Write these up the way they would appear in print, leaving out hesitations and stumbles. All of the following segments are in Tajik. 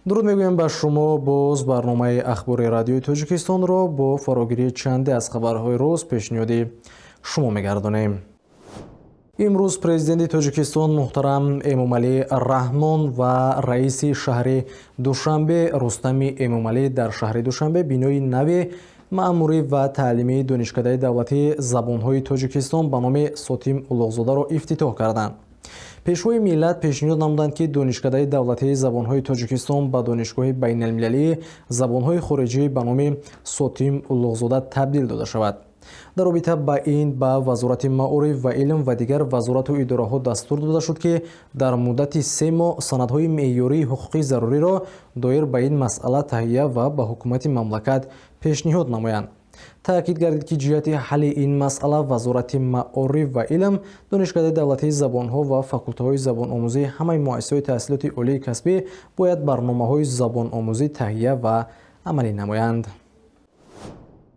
Дуруд мегӯям ба шумо. Боз барномаи Ахбори Радиои Тоҷикистонро бо фарогирии чанде аз хабарҳои рӯз пешниҳоди шумо мегардонем. Имрӯз Президенти Тоҷикистон муҳтарам Эмомалӣ Раҳмон ва раиси шаҳри Душанбе Рустами Эмомалӣ дар шаҳри Душанбе бинои нави маъмурӣ ва таълимии Донишкадаи давлатии забонҳои Тоҷикистон ба номи Сотим Улуғзодаро ифтитоҳ карданд. Пешвои миллат пешниҳод намуданд, ки Донишкадаи давлатии забонҳои Тоҷикистон ба Донишгоҳи байналмилалии забонҳои хориҷӣ ба номи Сотим Улуғзода табдил дода шавад. Дар робита ба ин ба Вазорати маориф ва илм ва дигар вазорату идораҳо дастур дода шуд, ки дар муддати 3 моҳ санадҳои меъёрии ҳуқуқии заруриро доир ба ин масъала таҳия ва ба ҳукумати мамлакат пешниҳод намоянд. Таъкид гардид, ки ҷиҳати ҳалли ин масъала Вазорати маориф ва илм, Донишкадаи давлатии забонҳо ва факултаҳои забономӯзии ҳамаи муассисаҳои таҳсилоти олии касбӣ бояд барномаҳои забономӯзӣ таҳия ва амалӣ намоянд.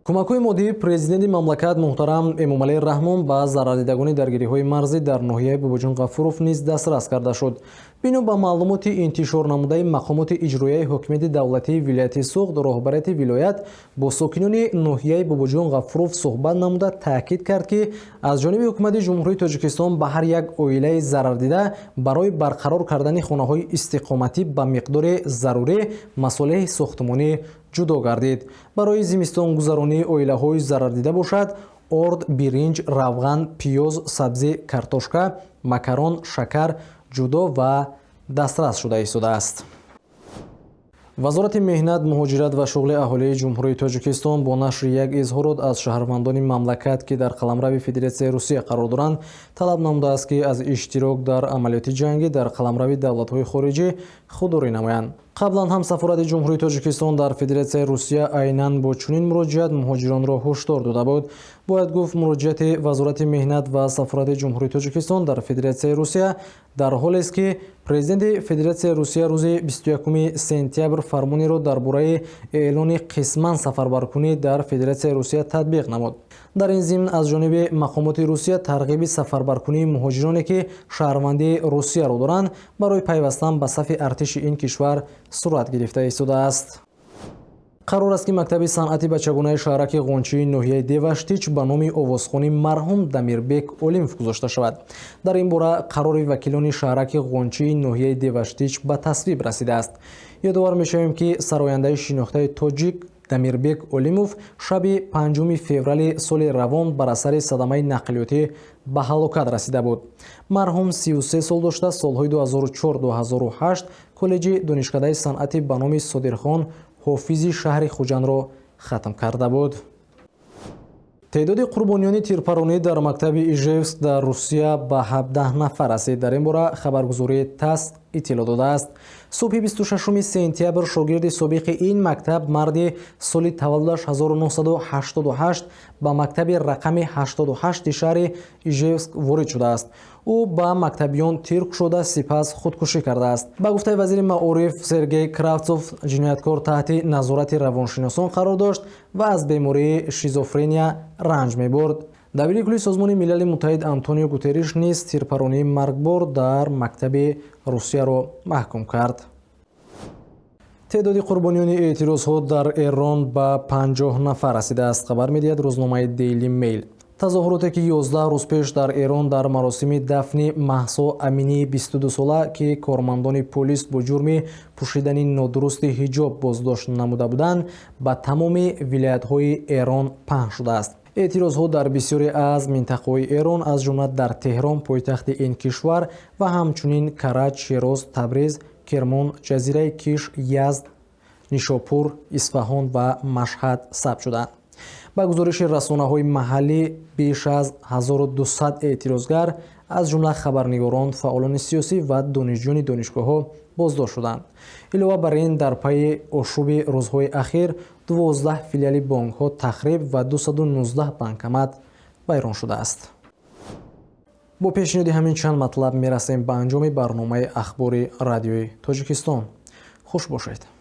Кӯмакҳои моддии Президенти мамлакат муҳтарам Эмомалӣ Раҳмон ба зарардидагони даргириҳои марзӣ дар ноҳияи Бобоҷон Ғафуров низ дастрас карда шуд. Бино ба маълумоти интишорнамудаи мақомоти иҷроияи ҳокимияти давлатии вилояти Суғд, роҳбарияти вилоят бо сокинони ноҳияи Бобоҷон Ғафуров суҳбат намуда, таъкид кард, ки аз ҷониби Ҳукумати Ҷумҳурии Тоҷикистон ба ҳар як оилаи зарардида барои барқарор кардани хонаҳои истиқоматӣ ба миқдори зарурӣ масолеҳи сохтмонӣ ҷудо гардид. Барои зимистонгузаронии оилаҳои зарардида бошад, орд, биринҷ, равған, пиёз, сабзӣ, картошка, макарон, шакар ҷудо ва дастрас шуда истодааст. Вазорати меҳнат, муҳоҷират ва шуғли аҳолии Ҷумҳурии Тоҷикистон бо нашри як изҳорот аз шаҳрвандони мамлакат, ки дар қаламрави Федератсияи Русия қарор доранд, талаб намудааст, ки аз иштирок дар амалиёти ҷангӣ дар қаламрави давлатҳои хориҷӣ худдорӣ намоянд. Қаблан ҳам Сафорати Ҷумҳурии Тоҷикистон дар Федератсияи Русия айнан бо чунин муроҷиат муҳоҷиронро ҳушдор дода буд. Бояд гуфт, муроҷиати Вазорати меҳнат ва Сафорати Ҷумҳурии Тоҷикистон дар Федератсияи Русия дар ҳолест, ки Президенти Федератсияи Русия рӯзи 21 сентябр фармонеро дар бораи эълони қисман сафарбаркунӣ дар Федератсияи Русия татбиқ намуд. Дар ин зимн аз ҷониби мақомоти Русия тарғиби сафарбаркунии муҳоҷироне, ки шаҳрвандии Русияро доранд, барои пайвастан ба сафи артиши ин кишвар сурат гирифта истодааст. Қарор аст, ки мактаби санъати бачагонаи шаҳраки Ғончии ноҳияи Деваштич ба номи овозхони марҳум Дамирбек Олимов гузошта шавад. Дар ин бора қарори вакилони шаҳраки Ғончии ноҳияи Деваштич ба тасвиб расидааст. Ёдовар мешавем, ки сарояндаи шинохтаи тоҷик Дамирбек Олимов шаби 5 феврали соли равон бар асари садамаи нақлиётӣ ба ҳалокат расида буд. Марҳум 33 сол дошта, солҳои 2004-2008 коллеҷи Донишкадаи санъати ба номи Содирхон Ҳофизи шаҳри Хуҷандро хатм карда буд. Теъдоди қурбониёни тирпаронӣ дар мактаби Ижевск дар Русия ба 17 нафар расид. Дар ин бора хабаргузории ТАСС иттилоъ додааст. Субҳи 26 сентябр шогирди собиқи ин мактаб, марди соли таваллудаш 1988, ба мактаби рақами 88 шаҳри Ижевск ворид шудааст. Ӯ ба мактабиён тир кушода, сипас худкушӣ кардааст. Ба гуфтаи вазири маориф Сергей Кравцов, ҷинояткор таҳти назорати равоншиносон қарор дошт ва аз бемории шизофрения ранҷ мебурд. Дабири кулли Созмони Милали Муттаҳид Антонио Гутерриш низ тирпаронии маргбор дар мактаби Русияро маҳкум кард. Теъдоди қурбониёни эътирозҳо дар Эрон ба 50 нафар расидааст, хабар медиҳад рӯзномаи Дейли Мейл. Тазоҳуроте, ки 11 рӯз пеш дар Эрон дар маросими дафни Маҳсо Аминии 22-сола, ки кормандони полис бо ҷурми пӯшидани нодурусти ҳиҷоб боздошт намуда буданд, ба тамоми вилоятҳои Эрон паҳн шудааст. Эътирозҳо дар бисёре аз минтақаҳои Эрон, аз ҷумла дар Теҳрон, пойтахти ин кишвар, ва ҳамчунин Караҷ, Шероз, Табриз, Кермон, ҷазираи Киш, Язд, Нишопур, Исфаҳон ва Машҳад сабт шуданд. Ба гузориши расонаҳои маҳаллӣ, беш аз 1200 эътирозгар, аз ҷумла хабарнигорон, фаъолони сиёсӣ ва донишҷӯёни донишгоҳҳо боздошт шуданд. Илова бар ин, дар пайи ошӯби рӯзҳои ахир 12 филиали бонкҳо тахриб ва 219 банкомат вайрон шудааст. Бо пешниҳоди ҳамин чанд матлаб мерасем ба анҷоми барномаи Ахбори Радиои Тоҷикистон. Хуш бошед.